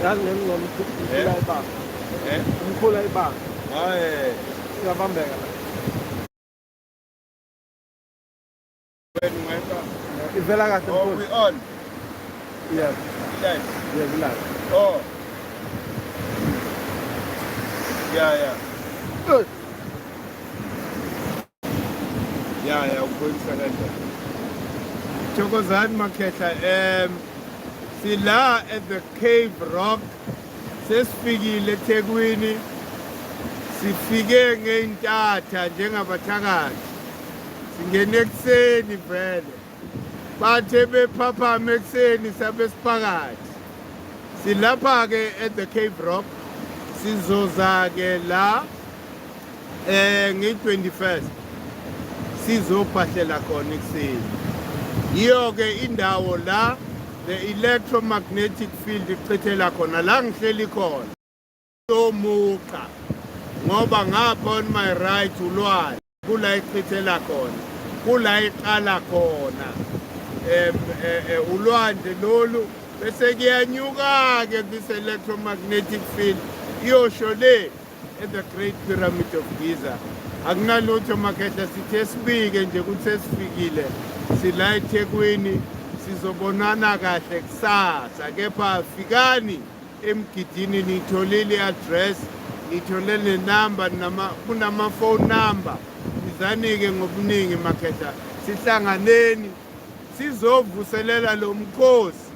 Yazi ngengoma umkhulu ayibamba. Eh? Umkhulu ayibamba. Hayi. Iyabambeka la. Wena ungayibamba. Ivela kahle Oh, mkhulu. we on. Yes. Live. Yes, live. Oh. Yeah. Good. Yeah, ukubonisa kanjani. Thokozani Makhehla. Sila at the Cave Rock. Sesifikile eThekwini. Sifike ngeintatha njengabathakathi. Singene ekuseni vele. Bathe bephaphama ekuseni sabe siphakathi. Silapha ke at the Cave Rock. Sizoza ke la ngi-21st sizophahlela khona ekuseni. Yiyo ke indawo la the electromagnetic field ichithela khona la ngihleli khona. Somuqa ngoba ngapha on my right ulwandle kula ichithela khona, kula iqala khona. Ulwandle lolu bese kuyanyuka ke this electromagnetic field iyosho le at the Great Pyramid of Giza. Akunalutho Makhehla, sithe sibike nje ukuthi sesifikile sila eThekwini, sizobonana kahle kusasa. Kepha fikani emgidini, nitholile i-address, nithole nenamba, kunama-phone number. Izani-ke ngobuningi Makhehla, sihlanganeni sizovuselela lo mkhosi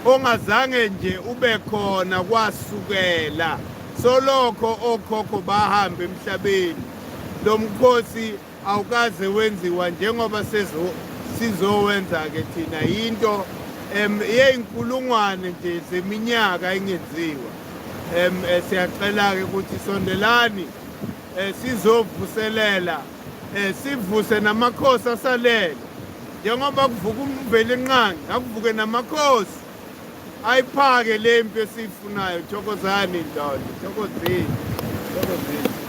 ongazange nje ube khona kwasukela solokho okhokho bahamba emhlabeni. Lo mkhosi awukaze wenziwa njengoba sizowenza-ke thina, yinto yey'nkulungwane nje zeminyaka engenziwa. Siyacela-ke ukuthi sondelani, sizovuselela, sivuse namakhosi asalele. Njengoba kuvuka uMvelinqangi, akuvuke namakhosi ayiphake le mpi esiyifunayo. Thokozani ndoda, thokozini, thokozini.